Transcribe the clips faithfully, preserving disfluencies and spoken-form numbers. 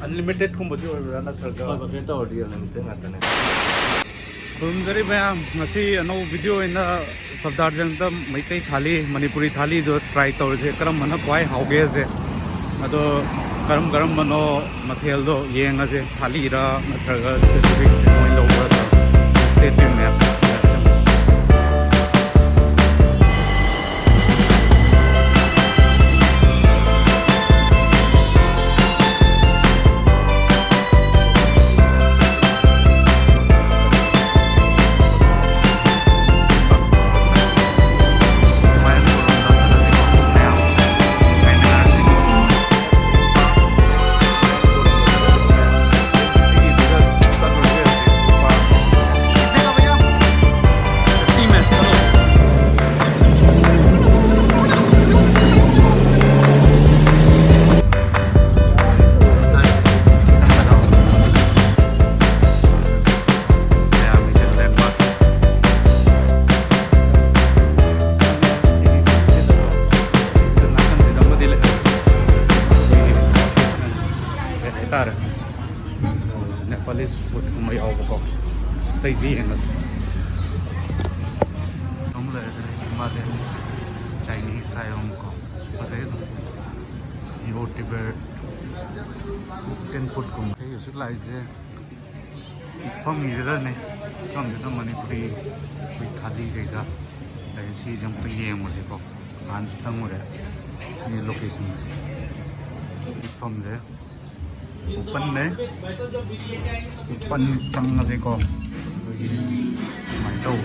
ꯑꯟꯂꯤꯃꯤꯇꯦꯠꯀꯨꯝꯕꯗꯤ ꯑꯣꯏꯕ꯭ꯔꯥ, ꯅꯠꯇ꯭ꯔꯒ? ꯍꯣꯏ, ꯕꯐꯦꯠ ꯇꯧꯔꯗꯤ ꯑꯟꯂꯤꯃꯤꯇꯦꯠ ꯉꯥꯛꯇꯅꯦ꯫ ꯈꯨꯔꯨꯝꯖꯔꯤ ꯃꯌꯥꯝ, ꯉꯁꯤ ꯑꯅꯧꯕ ꯚꯤꯗꯤꯑꯣ ꯑꯣꯏꯅ ꯁꯐꯗꯔꯖꯪꯗ ꯃꯩꯇꯩ ꯊꯥꯂꯤ, ꯃꯅꯤꯄꯨꯔꯤ ꯊꯥꯂꯤꯗꯣ ꯇ꯭ꯔꯥꯏ ꯇꯧꯔꯁꯦ, ꯀꯔꯝꯕꯅ ꯈ꯭ꯋꯥꯏ ꯍꯥꯎꯒꯦꯁꯦ꯫ ꯑꯗꯣ ꯀꯔꯝ ꯀꯔꯝꯕꯅꯣ ꯃꯊꯦꯜꯗꯣ ꯌꯦꯡꯉꯁꯦ, ꯊꯥꯂꯤꯔꯥ ꯅꯠꯇ꯭ꯔꯒ ꯁ꯭ꯄꯦꯁꯤꯐꯤꯛ ꯀꯃꯥꯏꯅ ꯇꯧꯕ꯭ꯔꯥ꯫ Stay tuned ꯃꯌꯥꯝ꯫ ꯍꯥꯏꯇꯥꯔꯦ꯫ ꯅꯦꯄꯥꯂꯤꯁ ꯐꯨꯗꯀꯨꯝꯕ ꯌꯥꯎꯕꯀꯣ꯫ ꯑꯇꯩꯗꯤ ꯌꯦꯡꯉꯁꯤ꯫ ꯑꯃ ꯂꯩꯔꯦ, ꯃꯥꯗꯤ ꯆꯥꯏꯅꯤꯁ ꯍꯥꯏꯕ ꯑꯃꯀꯣ꯫ ꯐꯖꯩ ꯑꯗꯨꯝ꯫ ꯏꯕꯣ ꯇꯤꯕꯦꯠ ꯇꯦꯟ ꯐꯨꯗꯀꯨꯝꯕ꯫ ꯑꯩ ꯍꯧꯖꯤꯛ ꯂꯥꯛꯏꯁꯦ ꯃꯐꯝꯁꯤꯗꯅꯦ꯫ ꯃꯐꯝꯁꯤꯗ ꯃꯅꯤꯄꯨꯔꯤ ꯑꯩꯈꯣꯏ ꯊꯥꯂꯤ ꯀꯩꯀꯥ ꯂꯩ꯫ ꯁꯤꯁꯦ ꯑꯝꯇ ꯌꯦꯡꯉꯨꯁꯤꯀꯣ꯫ ꯍꯥꯟꯅ ꯆꯪꯉꯨꯔꯦ꯫ ꯁꯤꯒꯤ ꯂꯣꯀꯦꯁꯟꯁꯦ꯫ ꯃꯐꯝꯁꯦ ꯑꯣꯄꯟꯅꯦ꯫ ꯑꯣꯄꯟ ꯆꯪꯉꯁꯦꯀꯣ꯫ ꯑꯗꯨꯒꯤ ꯁꯨꯃꯥꯏꯅ ꯇꯧ꯫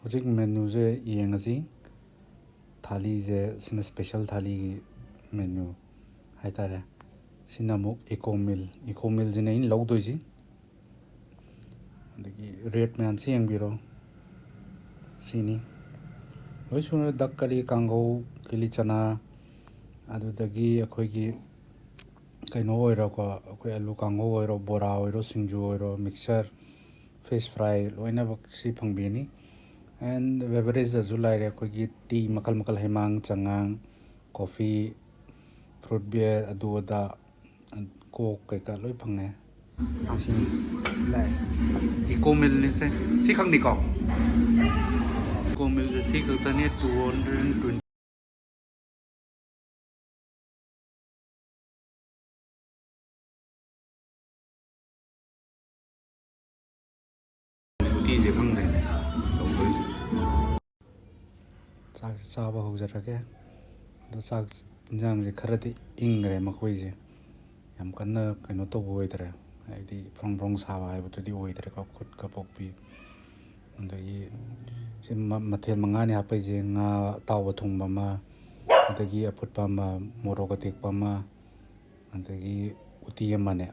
ꯍꯧꯖꯤꯛ ꯃꯦꯅꯨꯁꯦ ꯌꯦꯡꯉꯁꯤ꯫ ꯊꯥꯂꯤꯁꯦ, ꯁꯤꯅ ꯁ꯭ꯄꯦꯁꯦꯜ ꯊꯥꯂꯤꯒꯤ ꯃꯦꯅꯨ ꯍꯥꯏꯇꯥꯔꯦ꯫ ꯁꯤꯅ ꯑꯃꯨꯛ ꯏꯀꯣ ꯃꯤꯜ꯫ ꯏꯀꯣ ꯃꯤꯜꯁꯤꯅ ꯑꯩꯅ ꯂꯧꯗꯣꯏꯁꯤ꯫ ꯑꯗꯒꯤ ꯔꯦꯠ ꯃꯌꯥꯝꯁꯤ ꯌꯦꯡꯕꯤꯔꯣ꯫ ꯁꯤꯅꯤ꯫ ꯂꯣꯏ ꯁꯨꯅ ꯗꯛ ꯀꯔꯤ, ꯀꯥꯡꯍꯧ, ꯀꯤꯂꯤ ꯆꯅꯥ, ꯑꯗꯨꯗꯒꯤ ꯑꯩꯈꯣꯏꯒꯤ ꯀꯩꯅꯣ ꯑꯣꯏꯔꯣꯀꯣ, ꯑꯩꯈꯣꯏ ꯑꯂꯨ ꯀꯥꯡꯍꯧ ꯑꯣꯏꯔꯣ, ꯕꯣꯔꯥ ꯑꯣꯏꯔꯣ, ꯁꯤꯡꯖꯨ ꯑꯣꯏꯔꯣ, ꯃꯤꯛꯆꯔ, ꯐꯤꯁ ꯐ꯭ꯔꯥꯏ, ꯂꯣꯏꯅꯃꯛ ꯁꯤ ꯐꯪꯕꯤꯅꯤ꯫ ꯑꯦꯟ ꯕꯦꯕꯔꯦꯖꯇꯁꯨ ꯂꯩꯔꯦ, ꯑꯩꯈꯣꯏꯒꯤ ꯇꯤ ꯃꯈꯜ ꯃꯈꯜ, ꯍꯩꯃꯥꯡ, ꯆꯉꯥꯡ, ꯀꯣꯐꯤ, ꯐ꯭ꯔꯨꯠ ꯕꯤꯌꯔ, ꯑꯗꯨ ꯑꯗꯥ, ꯀꯣꯛ ꯀꯩꯀꯥ ꯂꯣꯏ ꯐꯪꯉꯦ꯫ ꯁꯤ ꯂꯥꯛꯑꯦ, ꯏꯀꯣ ꯃꯤꯜꯅꯤꯁꯦ, ꯁꯤ ꯈꯛꯅꯤꯀꯣ? ꯏꯀꯣ ꯃꯤꯜꯁꯦ ꯁꯤ ꯈꯛꯇꯅꯦ, two hundred and twenty꯫ ꯎꯇꯤꯁꯦ ꯈꯪꯗꯦꯅꯦ ꯇꯧꯗꯣꯏꯁꯦ꯫ ꯆꯥꯛꯁꯦ ꯆꯥꯕ ꯍꯧꯖꯔꯒꯦ꯫ ꯑꯗꯣ ꯆꯥꯛ ꯏꯟꯖꯥꯡꯁꯦ ꯈꯔꯗꯤ ꯏꯪꯈ꯭ꯔꯦ ꯃꯈꯣꯏꯁꯦ꯫ ꯌꯥꯝ ꯀꯟꯅ ꯀꯩꯅꯣ ꯇꯧꯕ ꯑꯣꯏꯗ꯭ꯔꯦ꯫ ꯍꯥꯏꯗꯤ ꯐ꯭ꯔꯣꯡ ꯐ꯭ꯔꯣꯡ ꯁꯥꯕ ꯍꯥꯏꯕꯗꯨꯗꯤ ꯑꯣꯏꯗ꯭ꯔꯦꯀꯣ꯫ ꯈꯨꯠꯀ ꯄꯣꯛꯄꯤ꯫ ꯑꯗꯒꯤ ꯁꯤ ꯃ-, ꯃꯊꯦꯜ ꯃꯉꯥꯅꯤ ꯍꯥꯞꯄꯛꯏꯁꯦ: ꯉꯥ ꯑꯇꯥꯎꯕ ꯊꯣꯡꯕ ꯑꯃ, ꯑꯗꯒꯤ ꯑꯐꯨꯠꯄ ꯑꯃ, ꯃꯣꯔꯣꯛ ꯑꯇꯦꯛꯄ ꯑꯃ, ꯑꯗꯒꯤ ꯎꯇꯤ ꯑꯃꯅꯦ꯫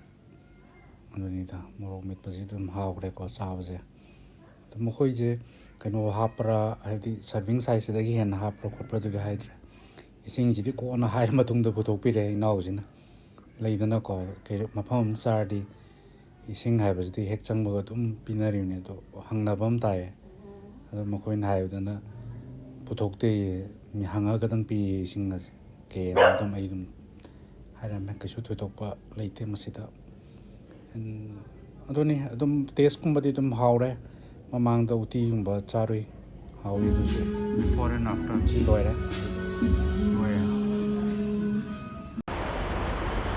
ꯑꯗꯨꯅꯤꯗ, ꯃꯣꯔꯣꯛ ꯃꯦꯠꯄꯁꯤ ꯑꯗꯨꯝ ꯍꯥꯎꯈ꯭ꯔꯦꯀꯣ ꯆꯥꯕꯁꯦ꯫ ꯑꯗꯣ ꯃꯈꯣꯏꯁꯦ ꯀꯩꯅꯣ ꯍꯥꯞꯄ꯭ꯔꯥ, ꯍꯥꯏꯕꯗꯤ ꯁꯔꯚꯤꯡ ꯁꯥꯏꯖꯁꯤꯗꯒꯤ ꯍꯦꯟꯅ ꯍꯥꯞꯄ꯭ꯔꯥ ꯈꯣꯠꯄ꯭ꯔꯥ ꯑꯗꯨꯗꯤ ꯍꯥꯏꯗ꯭ꯔꯦ꯫ ꯏꯁꯤꯡꯁꯤꯗꯤ ꯀꯣꯟꯅ ꯍꯥꯏꯔ ꯃꯇꯨꯡꯗ ꯄꯨꯊꯣꯛꯄꯤꯔꯦ ꯏꯅꯥꯎꯁꯤꯅ꯫ ꯂꯩꯗꯅꯀꯣ, ꯀꯩ-, ꯃꯐꯝ ꯑꯃ ꯆꯥꯔꯗꯤ ꯏꯁꯤꯡ ꯍꯥꯏꯕꯁꯤꯗꯤ ꯍꯦꯛ ꯆꯪꯕꯒ ꯑꯗꯨꯝ ꯄꯤꯅꯔꯤꯕꯅꯤ꯫ ꯑꯗꯣ ꯍꯪꯅꯕ ꯑꯃ ꯇꯥꯏꯌꯦ꯫ ꯑꯗꯣ ꯃꯈꯣꯏꯅ ꯍꯥꯏꯕꯗꯅ ꯄꯨꯊꯣꯛꯇꯦꯌꯦ, ꯃꯤ ꯍꯪꯉꯒꯗꯪ ꯄꯤꯌꯦ ꯏꯁꯤꯡ ꯑꯁꯦ꯫ ꯀꯦꯅ ꯑꯗꯨꯝ ꯑꯩ ꯑꯗꯨꯝ ꯍꯥꯏꯔꯝꯃꯦ, ꯀꯩꯁꯨ ꯊꯣꯏꯗꯣꯛꯄ ꯂꯩꯇꯦ ꯃꯁꯤꯗ꯫ ꯎꯝ, ꯑꯗꯨꯅꯤ, ꯑꯗꯨꯝ ꯇꯦꯁꯀꯨꯝꯕꯗꯤ ꯑꯗꯨꯝ ꯍꯥꯎꯔꯦ꯫ ꯃꯃꯥꯡꯗ ꯎꯇꯤꯒꯨꯝꯕ ꯆꯥꯔꯨꯏ, ꯍꯥꯎꯏ ꯑꯗꯨꯁꯨ꯫ Before and after꯫ ꯁꯤ ꯂꯣꯏꯔꯦ꯫ ꯂꯣꯏꯔꯦ꯫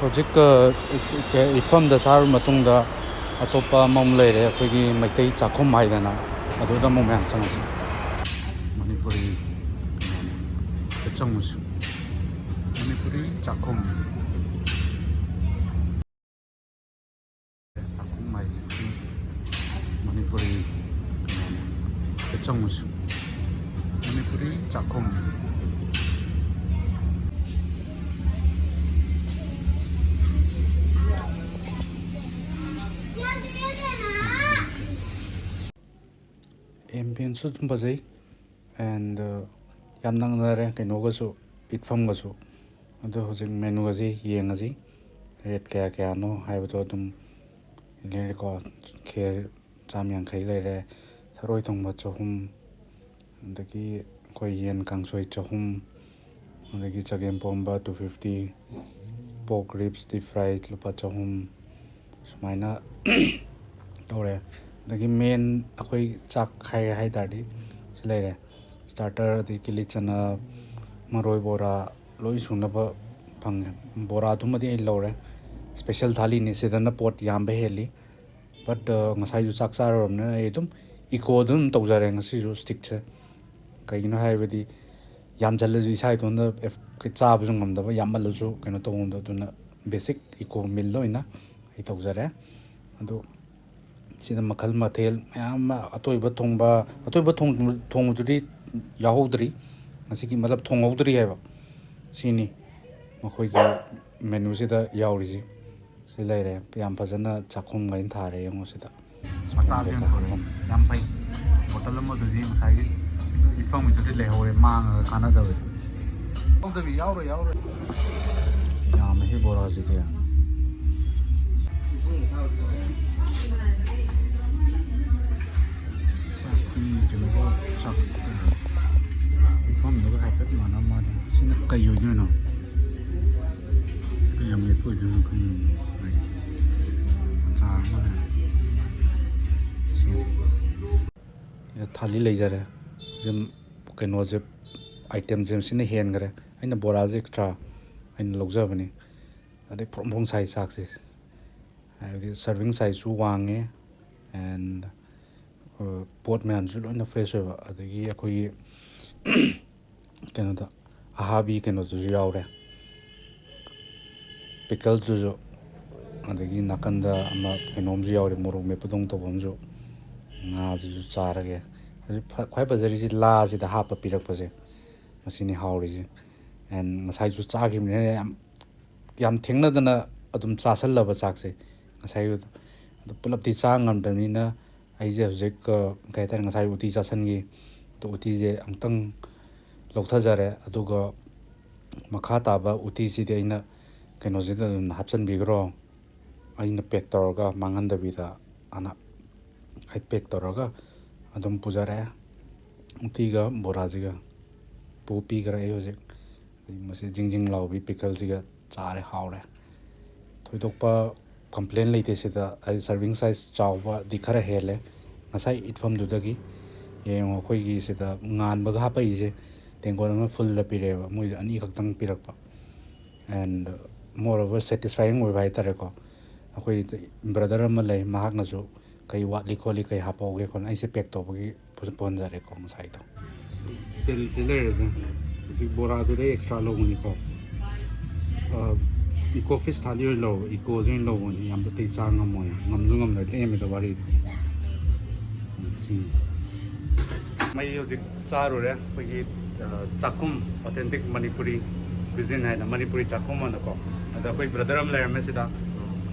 ꯍꯧꯖꯤꯛ, ꯑ, ꯏꯠꯐꯝꯗ ꯆꯥꯔꯕ ꯃꯇꯨꯡꯗ ꯑꯇꯣꯞꯄ ꯑꯃꯃꯨꯛ ꯂꯩꯔꯦ, ꯑꯩꯈꯣꯏꯒꯤ ꯃꯩꯇꯩ ꯆꯥꯛꯈꯨꯝ ꯍꯥꯏꯗꯅ, ꯑꯗꯨꯗ ꯑꯃꯨꯛ ꯃꯌꯥꯝ ꯆꯪꯉꯁꯤ꯫ ꯃꯅꯤꯄꯨꯔꯤ ꯀꯩꯅꯣꯅꯤ꯫ ꯆꯪꯉꯨꯁꯤ꯫ ꯃꯅꯤꯄꯨꯔꯤ ꯆꯥꯛꯈꯨꯝ꯫ ꯆꯥꯛꯈꯨꯝ ꯍꯥꯏꯁꯤꯗꯤ ꯃꯅꯤꯄꯨꯔꯤ ꯀꯩꯅꯣꯅꯤ꯫ ꯆꯪꯉꯨꯁꯤ꯫ ꯃꯅꯤꯄꯨꯔꯤ ꯆꯥꯛꯈꯨꯝ꯫ ꯑꯦꯝꯕꯤꯌꯦꯟꯁꯁꯨ ꯑꯗꯨꯝ ꯐꯖꯩ꯫ ꯑꯦꯟ, ꯑ, ꯌꯥꯝ ꯅꯛꯅꯔꯦ ꯀꯩꯅꯣꯒꯁꯨ, ꯏꯠꯐꯝꯒꯁꯨ꯫ ꯑꯗꯣ ꯍꯧꯖꯤꯛ ꯃꯦꯅꯨ ꯑꯁꯤ ꯌꯦꯡꯉꯁꯤ, ꯔꯦꯠ ꯀꯌꯥ ꯀꯌꯥꯅꯣ ꯍꯥꯏꯕꯗꯣ ꯑꯗꯨꯝ ꯂꯩꯔꯦꯀꯣ꯫ ꯈꯦꯔ ꯆꯥꯝ ꯌꯥꯡꯈꯩ ꯂꯩꯔꯦ, ꯊꯔꯣꯏ ꯊꯣꯡꯕ ꯆꯍꯨꯝ, ꯑꯗꯒꯤ ꯑꯩꯈꯣꯏ ꯌꯦꯟ ꯀꯥꯡꯁꯣꯏ ꯆꯍꯨꯝ, ꯑꯗꯒꯤ ꯆꯒꯦꯝꯄꯣꯝꯕ two fifty, pork ribs deep fry ꯂꯨꯄꯥ ꯆꯍꯨꯝ, ꯁꯨꯃꯥꯏꯅ ꯇꯧꯔꯦ꯫ ꯑꯗꯒꯤ main ꯑꯩꯈꯣꯏ ꯆꯥꯛ ꯍꯥꯏꯔꯦ ꯍꯥꯏ ꯇꯥꯔꯗꯤ ꯁꯤ ꯂꯩꯔꯦ, starter, ꯑꯗꯒꯤ ꯀꯤꯂꯤ ꯆꯅꯥ, ꯃꯔꯣꯏ ꯕꯣꯔꯥ, ꯂꯣꯏ ꯁꯨꯅꯕ ꯐꯪꯉꯦ꯫ ꯕꯣꯔꯥꯗꯨꯃꯗꯤ ꯑꯩ ꯂꯧꯔꯦ, special ꯊꯥꯂꯤꯅꯤ, ꯁꯤꯗꯅ ꯄꯣꯠ ꯌꯥꯝꯕ ꯍꯦꯜꯂꯤ꯫ But ꯉꯁꯥꯏꯁꯨ ꯆꯥꯛ ꯆꯥꯔꯨꯔꯕꯅꯤꯅ ꯑꯩ ꯑꯗꯨꯝ eco ꯑꯗꯨꯝ ꯇꯧꯖꯔꯦ ꯉꯁꯤꯁꯨ stickꯁꯦ꯫ ꯀꯩꯒꯤꯅꯣ ꯍꯥꯏꯕꯗꯤ ꯌꯥꯝꯁꯤꯜꯂꯁꯨ ꯏꯁꯥ ꯏꯇꯣꯟꯗ ꯑꯦꯐ-, ꯆꯥꯕꯁꯨ ꯉꯝꯗꯕ, ꯌꯥꯝꯃꯜꯂꯁꯨ ꯀꯩꯅꯣ ꯇꯧꯕ ꯉꯝꯗꯕ, ꯑꯗꯨꯅ basic eco mealꯗ ꯑꯣꯏꯅ ꯑꯩ ꯇꯧꯖꯔꯦ꯫ ꯑꯗꯨ ꯁꯤꯗ ꯃꯈꯜ ꯃꯊꯦꯜ ꯃꯌꯥꯝ ꯑꯃ, ꯑꯇꯣꯏꯕ ꯊꯣꯡꯕ, ꯑꯇꯣꯏꯕ ꯊꯣꯡ-, ꯊꯣꯡꯕꯗꯨꯗꯤ ꯌꯥꯎꯍꯧꯗ꯭ꯔꯤ, ꯉꯁꯤꯒꯤ ꯃꯇꯂꯕ ꯊꯣꯡꯍꯧꯗ꯭ꯔꯤ ꯍꯥꯏꯕ, ꯁꯤꯅꯤ꯫ ꯃꯈꯣꯏꯒꯤ menuꯁꯤꯗ ꯌꯥꯎꯔꯤꯁꯤ꯫ ꯁꯤ ꯂꯩꯔꯦ, ꯌꯥꯝ ꯐꯖꯅ ꯆꯥꯛꯈꯨꯝ ꯀꯥꯏꯅ ꯊꯥꯔꯦ, ꯌꯦꯡꯉꯣ ꯁꯤꯗ꯫ ꯃꯆꯥꯁꯦ ꯌꯥꯝ ꯐꯔꯦ, ꯌꯥꯝ ꯐꯩ꯫ ꯕꯣꯇꯜ ꯑꯃꯗꯨꯗꯤ ꯉꯁꯥꯏꯒꯤ ꯏꯐꯝꯒꯤꯗꯨꯗꯤ ꯂꯩꯍꯧꯔꯦ, ꯃꯥꯡꯉꯒ ꯀꯥꯟꯅꯗꯕꯗꯣ꯫ ꯌꯥꯎꯗꯕꯤ, ꯌꯥꯎꯔꯣꯏ, ꯌꯥꯎꯔꯣꯏ꯫ ꯌꯥꯝꯃꯦꯍꯦ ꯕꯣꯔꯥꯁꯤꯗꯤ꯫ ꯆꯥꯛꯇꯤ ꯀꯩꯅꯣꯒ ꯆꯥꯛ, ꯏꯐꯝꯗꯨꯒ ꯍꯥꯏꯐꯦꯠ ꯃꯥꯟꯅꯕ ꯃꯥꯜꯂꯦ꯫ ꯁꯤꯅ ꯀꯩ ꯑꯣꯏꯗꯣꯏꯅꯣ? ꯀꯩ ꯌꯥꯝ ꯃꯦꯠꯄ ꯑꯣꯏꯗꯣꯏꯅꯣ ꯈꯪꯗꯦ꯫ ꯑꯆꯥꯔ ꯑꯃ ꯂꯩꯔꯦ꯫ ꯁꯤ ꯊꯥꯂꯤ ꯂꯩꯖꯔꯦ꯫ ꯁꯤ ꯀꯩꯅꯣꯁꯦ, itemꯁꯦ ꯁꯤꯅ ꯍꯦꯟꯈ꯭ꯔꯦ꯫ ꯑꯩꯅ ꯕꯣꯔꯥꯁꯦ extra ꯑꯩꯅ ꯂꯧꯖꯕꯅꯤ꯫ ꯑꯗꯩ ꯐ꯭ꯔꯣꯡ ꯐ꯭ꯔꯣꯡ ꯁꯥꯏ ꯆꯥꯛꯁꯦ, ꯍꯥꯏꯕꯗꯤ serving sizeꯁꯨ ꯋꯥꯡꯉꯦ, and ꯄꯣꯠ ꯃꯌꯥꯝꯁꯨ ꯂꯣꯏꯅ fresh ꯑꯣꯏꯕ꯫ ꯑꯗꯒꯤ ꯑꯩꯈꯣꯏꯒꯤ ꯀꯩꯅꯣꯗ ꯑꯍꯥꯕꯤ ꯀꯩꯅꯣꯗꯨꯁꯨ ꯌꯥꯎꯔꯦ, pickleꯗꯨꯁꯨ꯫ ꯑꯗꯒꯤ ꯅꯥꯀꯟꯗ ꯑꯃ ꯀꯩꯅꯣꯝꯁꯨ ꯌꯥꯎꯔꯦ, ꯃꯣꯔꯣꯛ ꯃꯦꯠꯄꯗꯧꯅ ꯇꯧꯕ ꯑꯃꯁꯨ꯫ ꯉꯥꯁꯤꯁꯨ ꯆꯥꯔꯒꯦ꯫ ꯍꯧꯖꯤꯛ ꯐ-, ꯈ꯭ꯋꯥꯏ ꯐꯖꯔꯤꯁꯤ ꯂꯥꯁꯤꯗ ꯍꯥꯞꯄ ꯄꯤꯔꯛꯄꯁꯦ, ꯃꯁꯤꯅꯤ ꯍꯥꯎꯔꯤꯁꯦ꯫ And ꯉꯁꯥꯏꯁꯨ ꯆꯥꯈꯤꯕꯅꯤꯅ ꯌꯥꯝ, ꯌꯥꯝ ꯊꯦꯡꯅꯗꯅ ꯑꯗꯨꯝ ꯆꯥꯁꯜꯂꯕ ꯆꯥꯛꯁꯦ ꯉꯁꯥꯏ꯫ ꯑꯗꯨ ꯄꯨꯂꯞꯇꯤ ꯆꯥ ꯉꯝꯗꯕꯅꯤꯅ ꯑꯩꯁꯦ ꯍꯧꯖꯤꯛ, ꯑ, ꯀꯩ ꯍꯥꯏꯇꯥꯔꯦ, ꯉꯁꯥꯏ ꯎꯇꯤ ꯆꯥꯁꯟꯈꯤ꯫ ꯑꯗꯣ ꯎꯇꯤꯁꯦ ꯑꯃꯨꯛꯇꯪ ꯂꯧꯊꯖꯔꯦ, ꯑꯗꯨꯒ ꯃꯈꯥ ꯇꯥꯕ ꯎꯇꯤꯁꯤꯗꯤ ꯑꯩꯅ ꯀꯩꯅꯣꯁꯤꯗ ꯑꯗꯨꯝ ꯍꯥꯞꯆꯤꯟꯕꯤꯈ꯭ꯔꯣ꯫ ꯑꯩꯅ pack ꯇꯧꯔꯒ ꯃꯥꯡꯍꯟꯗꯕꯤꯗ ꯑꯅ ꯑꯩ pack ꯇꯧꯔꯒ ꯑꯗꯨꯝ ꯄꯨꯖꯔꯛꯑꯦ꯫ ꯎꯇꯤꯒ ꯕꯣꯔꯥꯁꯤꯒ ꯄꯨ ꯄꯤꯈ꯭ꯔꯦ ꯑꯩ ꯍꯧꯖꯤꯛ꯫ ꯑꯩ ꯃꯁꯤ ꯖꯤꯡ ꯖꯤꯡ ꯂꯥꯎꯕꯤ ꯄꯤꯀꯜꯁꯤꯒ ꯆꯥꯔꯦ, ꯍꯥꯎꯔꯦ꯫ ꯊꯣꯏꯗꯣꯛꯄ ꯀꯝꯄ꯭ꯂꯦꯟ ꯂꯩꯇꯦ ꯁꯤꯗ꯫ ꯑꯩ ꯁꯔꯚꯤꯡ ꯁꯥꯏꯖ ꯆꯥꯎꯕꯗꯤ ꯈꯔ ꯍꯦꯜꯂꯦ ꯉꯁꯥꯏ ꯏꯠꯐꯝꯗꯨꯗꯒꯤ꯫ ꯌꯦꯡꯉꯣ, ꯑꯩꯈꯣꯏꯒꯤ ꯁꯤꯗ ꯉꯥꯟꯕꯒ ꯍꯥꯞꯄꯛꯏꯁꯦ ꯇꯦꯡꯀꯣꯠ ꯑꯃ ꯐꯨꯜꯗ ꯄꯤꯔꯛꯑꯦꯕ, ꯃꯣꯏꯗ ꯑꯅꯤꯈꯛꯇꯪ ꯄꯤꯔꯛꯄ꯫ ꯑꯦꯟ ꯃꯣꯔ ꯑꯣꯚꯔ ꯁꯦꯇꯤꯁꯐꯥꯏꯌꯤꯡ ꯑꯣꯏꯕ ꯍꯥꯏꯇꯥꯔꯦꯀꯣ꯫ ꯑꯩꯈꯣꯏ ꯕ꯭ꯔꯗꯔ ꯑꯃ ꯂꯩ, ꯃꯍꯥꯛꯅꯁꯨ ꯀꯩ ꯋꯥꯠꯂꯤ ꯈꯣꯠꯂꯤ, ꯀꯩ ꯍꯥꯞꯄꯛꯎꯒꯦ ꯈꯣꯠꯂꯤ, ꯑꯩꯁꯦ ꯄꯦꯛ ꯇꯧꯕꯒꯤ ꯄꯨ- ꯄꯨꯍꯟꯖꯔꯦꯀꯣ ꯉꯁꯥꯏꯗꯣ꯫ ꯕꯤꯜꯁꯦ ꯂꯩꯔꯁꯦ꯫ ꯍꯧꯖꯤꯛ ꯕꯣꯔꯥꯗꯨꯗꯩ ꯑꯦꯛꯁꯇ꯭ꯔꯥ ꯂꯧꯕꯅꯤꯀꯣ꯫ ꯏꯀꯣ ꯐꯤꯁ ꯊꯥꯂꯤ ꯑꯣꯏꯅ ꯂꯧ, ꯏꯀꯣꯁꯦ ꯑꯣꯏꯅ ꯂꯧꯕꯅꯤ, ꯌꯥꯝ ꯑꯇꯩ ꯆꯥ ꯉꯝꯃꯣꯏ, ꯉꯝꯁꯨ ꯉꯝꯂꯣꯏ, ꯂꯦꯝꯃꯦꯗ ꯋꯥꯔꯤꯗꯣ꯫ ꯁꯤ ꯃꯩ ꯍꯧꯖꯤꯛ ꯆꯥꯔꯨꯔꯦ ꯑꯩꯈꯣꯏꯒꯤ, ꯑ, ꯆꯥꯛꯈꯨꯝ, ꯑꯣꯊꯦꯟꯇꯤꯛ ꯃꯅꯤꯄꯨꯔꯤ ꯀ꯭ꯌꯨꯖꯤꯟ ꯍꯥꯏꯅ, ꯃꯅꯤꯄꯨꯔꯤ ꯆꯥꯛꯈꯨꯝ ꯑꯅꯀꯣ꯫ ꯑꯗ ꯑꯩꯈꯣꯏ ꯕ꯭ꯔꯗꯔ ꯑꯃ ꯂꯩꯔꯝꯃꯦ ꯁꯤꯗ꯫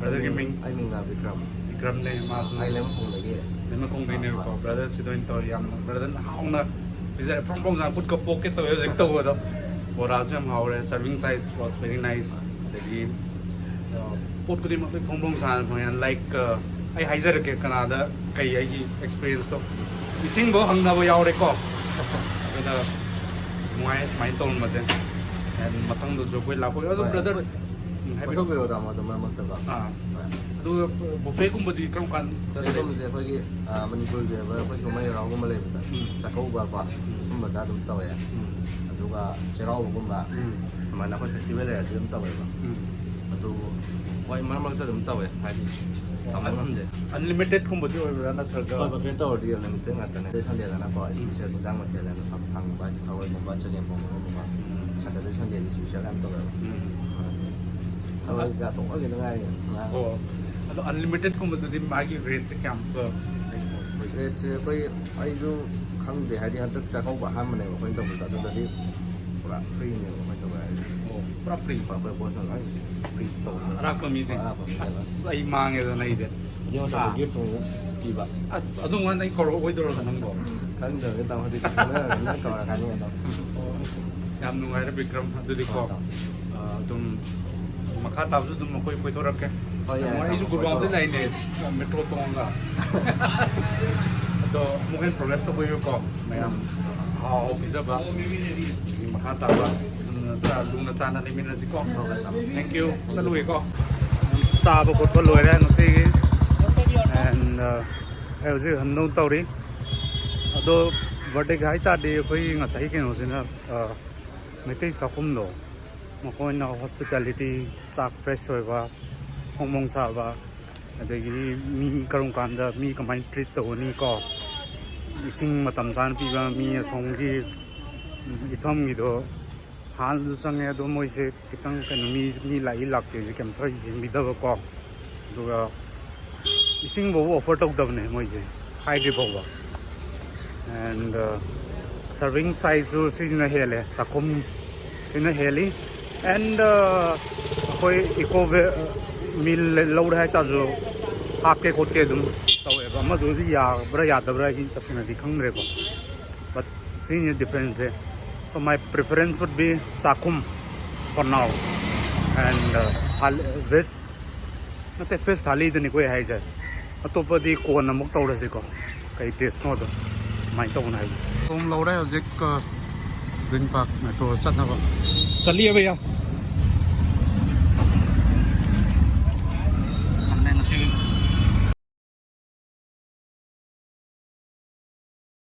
ꯕ꯭ꯔꯗꯔꯒꯤ ꯃꯤꯡ? ꯑꯩ ꯃꯤꯡꯅ ꯕꯤꯀ꯭ꯔꯝ꯫ ꯕꯤꯀ꯭ꯔꯝꯅꯦ, ꯃꯥꯁꯨ ꯑꯩ ꯂꯩꯃꯈꯣꯡꯗꯒꯤ꯫ ꯂꯩꯃꯈꯣꯡꯗꯩꯅꯦꯕꯀꯣ꯫ ꯑꯥ, ꯍꯣꯏ꯫ ꯕ꯭ꯔꯗꯔ ꯁꯤꯗ ꯑꯣꯏꯅ ꯇꯧꯔꯦ, ꯌꯥꯝꯅ ꯕ꯭ꯔꯗꯔꯅ ꯍꯥꯎꯅ ꯄꯤꯖꯔꯦ꯫ ꯐ꯭ꯔꯣꯡ ꯐ꯭ꯔꯣꯡ ꯁꯥꯅ ꯈꯨꯠꯀ ꯄꯣꯛꯀꯦ ꯇꯧꯋꯦ ꯍꯧꯖꯤꯛ ꯇꯧꯕꯗꯣ꯫ ꯕꯣꯔꯥꯁꯨ ꯌꯥꯝ ꯍꯥꯎꯔꯦ, serving size was very nice꯫ ꯑꯗꯒꯤ, ꯑ, ꯄꯣꯠ ꯈꯨꯗꯤꯡꯃꯛ ꯂꯣꯏ ꯐ꯭ꯔꯣꯡ ꯐ꯭ꯔꯣꯡ ꯁꯥꯅ ꯐꯪꯉꯦ꯫ Like, ꯑ, ꯑꯩ ꯍꯥꯏꯖꯔꯛꯀꯦ ꯀꯅꯥꯗ ꯀꯩ ꯑꯩꯒꯤ ꯑꯦꯛꯁꯄꯤꯔꯤꯌꯦꯟꯁꯇꯣ꯫ ꯏꯁꯤꯡꯐꯧ ꯍꯪꯅꯕ ꯌꯥꯎꯔꯦꯀꯣ꯫ ꯑꯗꯨꯅ ꯅꯨꯡꯉꯥꯏ ꯁꯨꯃꯥꯏꯅ ꯇꯧꯔꯝꯕꯁꯦ꯫ And ꯃꯊꯪꯗꯁꯨ ꯑꯩꯈꯣꯏ ꯂꯥꯛꯄ ꯑꯗꯨꯝ ꯍꯣꯏ, ꯕ꯭ꯔꯗꯔ꯫ ꯑꯩꯈꯣꯏ ꯎꯝ, ꯍꯥꯏꯕꯤꯌꯨ꯫ ꯀꯣꯏꯊꯣꯛꯄꯤꯔꯣ ꯇꯥꯃꯣ ꯑꯗꯨꯝ ꯃꯔꯛ ꯃꯔꯛꯇꯀꯣ꯫ ꯑꯥ꯫ ꯍꯣꯏ꯫ ꯑꯗꯨꯒ ꯕꯨꯐꯦꯒꯨꯝꯕꯗꯤ ꯀꯔꯝ ꯀꯥꯟꯗ ꯂꯩ? ꯕꯨꯐꯦꯒꯨꯝꯕꯁꯦ ꯑꯩꯈꯣꯏꯒꯤ, ꯑ, ꯃꯅꯤꯄꯨꯔꯒꯤ ꯑꯣꯏꯕ ꯑꯩꯈꯣꯏ ꯀꯨꯝꯍꯩ ꯍꯔꯥꯎꯒꯨꯝꯕ ꯂꯩꯕꯁꯦ, ꯎꯝ꯫ ꯆꯥꯛꯀꯧꯕꯀꯣ, ꯎꯝ꯫ ꯁꯨꯝꯕꯗ ꯑꯗꯨꯝ ꯇꯧꯋꯦ꯫ ꯎꯝ꯫ ꯑꯗꯨꯒ ꯆꯩꯔꯥꯎꯕꯒꯨꯝꯕ, ꯎꯝ꯫ ꯑꯗꯨꯃꯥꯏꯅ ꯑꯩꯈꯣꯏ ꯐꯦꯁꯇꯤꯚꯦꯜ ꯂꯩꯔꯗꯤ ꯑꯗꯨꯝ ꯇꯧꯋꯦꯕ꯫ ꯎꯝ꯫ ꯑꯗꯨ ꯍꯣꯏ, ꯃꯔꯛ ꯃꯔꯛꯇ ꯑꯗꯨꯝ ꯇꯧꯋꯦ, ꯍꯥꯏꯗꯤ ꯇꯝꯕ ꯉꯝꯗꯦ꯫ ꯑꯟꯂꯤꯃꯤꯇꯦꯠꯀꯨꯝꯕꯗꯤ ꯑꯣꯏꯕ꯭ꯔꯥ ꯅꯠꯇ꯭ꯔꯒ? ꯍꯣꯏ, ꯕꯐꯦꯠ ꯇꯧꯔꯗꯤ ꯑꯟꯂꯤꯃꯤꯇꯦꯠ ꯉꯥꯛꯇꯅꯦ꯫ ꯑꯗꯩ ꯁꯟꯗꯦꯗꯅꯀꯣ, ꯎꯝ꯫ ꯏꯁꯄꯤꯁꯦꯜ ꯍꯤꯟꯖꯥꯡ ꯃꯊꯦꯜ ꯍꯥꯏꯅ ꯐꯪꯕ ꯍꯥꯏꯗꯤ ꯊꯔꯣꯏꯒꯨꯝꯕ, ꯆꯒꯦꯝꯄꯣꯝꯕꯒꯨꯝꯕ, ꯎꯝ꯫ ꯁꯇꯔꯗꯦ ꯁꯟꯗꯦꯗꯤ ꯏꯁꯄꯤꯁꯦꯜ ꯌꯥꯝ ꯇꯧꯋꯦꯕ꯫ ꯎꯝ꯫ ꯊꯔꯣꯏ ꯀꯩꯀꯥ ꯊꯣꯡꯕꯒꯤꯗ ꯉꯥꯏꯔꯤ ꯉꯔꯥꯡ꯫ ꯑꯣ, ꯑꯗꯣ ꯑꯟꯂꯤꯃꯤꯇꯦꯠꯀꯨꯝꯕꯗꯨꯗꯤ ꯃꯥꯒꯤ ꯔꯦꯠꯁꯦ ꯀꯌꯥꯃꯨꯛꯀ ꯂꯩꯒꯦ? ꯔꯦꯠꯁꯦ ꯑꯩꯈꯣꯏ, ꯑꯩꯁꯨ ꯈꯪꯗꯦ, ꯍꯥꯏꯗꯤ ꯍꯟꯗꯛ ꯆꯥꯛꯀꯧꯕ ꯑꯍꯥꯟꯕꯅꯦꯕ ꯑꯩꯈꯣꯏꯅ ꯇꯧꯕꯗꯣ, ꯑꯗꯨꯗꯗꯤ ꯄꯨꯔꯥ ꯐ꯭ꯔꯤꯅꯦꯕ ꯑꯩꯈꯣꯏ ꯇꯧꯕ ꯍꯥꯏꯁꯦ꯫ ꯑꯣ, ꯄꯨꯔꯥ ꯐ꯭ꯔꯤ? ꯑꯩꯈꯣꯏ ꯕꯣꯁꯅ ꯂꯣꯏ ꯐ꯭ꯔꯤ ꯇꯧꯕꯅꯦ꯫ ꯑꯔꯥꯛꯄ ꯃꯤꯁꯤꯡ? ꯑꯔꯥꯛꯄ ꯃꯤꯅꯦꯕ꯫ ꯑꯁ, ꯑꯩ ꯃꯥꯡꯉꯦꯗꯅ ꯑꯩꯗꯤ꯫ ꯑꯗꯨ ꯃꯇꯝꯗ ꯑꯥ꯫ ꯒꯤꯐ ꯑꯃꯨꯛ ꯄꯤꯕ꯫ ꯑꯁ, ꯑꯗꯨꯝꯀꯥꯟꯗ ꯑꯩ ꯀꯧꯔꯛꯑꯣꯏꯗꯧꯔꯕ ꯅꯪꯕꯣ? ꯈꯪꯗꯕꯅꯤ ꯇꯥꯃꯣ, ꯍꯧꯖꯤꯛꯇꯤ ꯈꯪꯅꯔꯕꯅꯤꯅ ꯀꯧꯔꯛꯀꯅꯤ ꯑꯗꯨꯝ꯫ ꯑꯣ, ꯌꯥꯝ ꯅꯨꯡꯉꯥꯏꯔꯦ ꯕꯤꯀ꯭ꯔꯝ꯫ ꯑꯗꯨꯗꯤꯀꯣ, ꯍꯣꯏ, ꯇꯥꯃꯣ꯫ ꯑ, ꯑꯗꯨꯝ ꯃꯈꯥ ꯇꯥꯕꯁꯨ ꯑꯗꯨꯝ ꯑꯩꯈꯣꯏ ꯀꯣꯏꯊꯣꯔꯛꯀꯦ꯫ ꯍꯣꯏ, ꯌꯥꯏ, ꯑꯩꯁꯨ ꯇꯥꯃꯣ, ꯒꯨꯔꯒꯥꯎꯟꯗ ꯀꯣꯏꯊꯣꯔꯛꯑꯣ꯫ ꯂꯩꯅꯦ, ꯃꯦꯇ꯭ꯔꯣ ꯇꯣꯡꯉꯒ꯫ ꯑꯗꯣ ꯑꯃꯨꯛ ꯍꯦꯟꯅ ꯄ꯭ꯔꯣꯒ꯭ꯔꯦꯁ ꯇꯧꯕꯤꯌꯨꯀꯣ ꯃꯌꯥꯝ꯫ ꯑꯍꯥꯎ ꯑꯍꯥꯎ ꯄꯤꯖꯕ, ꯑꯗꯒꯤ ꯃꯈꯥ ꯇꯥꯕ ꯑꯗꯨꯝ ꯈꯔ ꯂꯨꯅ ꯇꯥꯅ ꯂꯩꯃꯤꯟꯅꯁꯤꯀꯣ꯫ Thank you꯫ ꯆꯠꯂꯨꯒꯦꯀꯣ꯫ ꯆꯥꯕ ꯈꯣꯠꯄ ꯂꯣꯏꯔꯦ ꯉꯁꯤꯒꯤ꯫ And ꯑꯩ ꯍꯧꯖꯤꯛ ꯍꯟꯗꯧ ꯇꯧꯔꯤ꯫ ꯑꯗꯣ ꯕꯥꯔꯗꯦꯒꯤ ꯍꯥꯏ ꯇꯥꯔꯗꯤ ꯑꯩꯈꯣꯏ ꯉꯁꯥꯏ ꯀꯩꯅꯣꯁꯤꯅ, ꯃꯩꯇꯩ ꯆꯥꯛꯈꯨꯝꯗꯣ, ꯃꯈꯣꯏꯅ ꯍꯣꯁꯄꯤꯇꯥꯂꯤꯇꯤ, ꯆꯥꯛ ꯐ꯭ꯔꯦꯁ ꯑꯣꯏꯕ, ꯐꯣꯡ ꯐꯣꯡ ꯁꯥꯕ, ꯑꯗꯒꯤ ꯃꯤ ꯀꯔꯝ ꯀꯥꯟꯗ ꯃꯤ ꯀꯃꯥꯏꯅ ꯇ꯭ꯔꯤꯠ ꯇꯧꯒꯅꯤ ꯀꯣ, ꯏꯁꯤꯡ ꯃꯇꯝ ꯆꯥꯅ ꯄꯤꯕ, ꯃꯤ ꯑꯁꯣꯝꯒꯤ ꯏꯐꯝꯒꯤꯗꯣ ꯍꯥꯟꯅꯁꯨ ꯆꯪꯉꯦ, ꯑꯗꯣ ꯃꯣꯏꯁꯦ ꯈꯤꯇꯪ ꯀꯩꯅꯣ, ꯃꯤ ꯃꯤ ꯂꯥꯛꯏ ꯂꯥꯛꯇꯦꯁꯦ ꯀꯩꯝꯇ ꯌꯦꯡꯕꯤꯗꯕꯀꯣ꯫ ꯑꯗꯨꯒ ꯏꯁꯤꯡ ꯐꯥꯎꯕ ꯑꯣꯐꯔ ꯇꯧꯗꯕꯅꯦ ꯃꯣꯏꯁꯦ, ꯍꯥꯏꯗ꯭ꯔꯤ ꯐꯥꯎꯕ꯫ And serving sizeꯁꯨ ꯁꯤꯁꯤꯅ ꯍꯦꯜꯂꯦ, ꯆꯥꯛꯈꯨꯝ ꯁꯤꯅ ꯍꯦꯜꯂꯤ꯫ And ꯑꯩꯈꯣꯏ ꯏꯀꯣ ꯃꯤꯜ ꯂꯧꯔꯦ ꯍꯥꯏꯇꯥꯔꯁꯨ, ꯍꯥꯞꯀꯦ ꯈꯣꯠꯀꯦ ꯑꯗꯨꯝ ꯇꯧꯋꯦꯕ꯫ ꯑꯃꯗꯨꯗꯤ ꯌꯥꯕ꯭ꯔꯥ ꯌꯥꯗꯕ꯭ꯔꯥ ꯑꯩ ꯇꯁꯦꯡꯅꯗꯤ ꯈꯪꯗ꯭ꯔꯦꯀꯣ꯫ But ꯁꯤꯅꯤ ꯗꯤꯐ꯭ꯔꯦꯟꯁꯁꯦ꯫ So my preference would be ꯆꯥꯛꯈꯨꯝ for now꯫ And veg ꯅꯠꯇꯦ, ꯐꯤꯁ ꯊꯥꯂꯤꯗꯨꯅꯤꯀꯣ ꯑꯩ ꯍꯥꯏꯁꯦ꯫ ꯑꯇꯣꯞꯄꯗꯤ ꯀꯣꯟꯅ ꯑꯃꯨꯛ ꯇꯧꯔꯁꯤꯀꯣ, ꯀꯩ ꯇꯦꯁꯅꯣꯗꯣ ꯀꯃꯥꯏꯅ ꯇꯧꯕꯅꯣ ꯍꯥꯏꯕꯗꯣ꯫ ꯊꯣꯡ ꯂꯧꯔꯦ ꯍꯧꯖꯤꯛ꯫ ꯒ꯭ꯔꯤꯟ ꯄꯥꯔꯛ ꯃꯦꯇ꯭ꯔꯣ ꯆꯠꯅꯕ ꯆꯠꯂꯤꯑꯕ ꯌꯥ꯫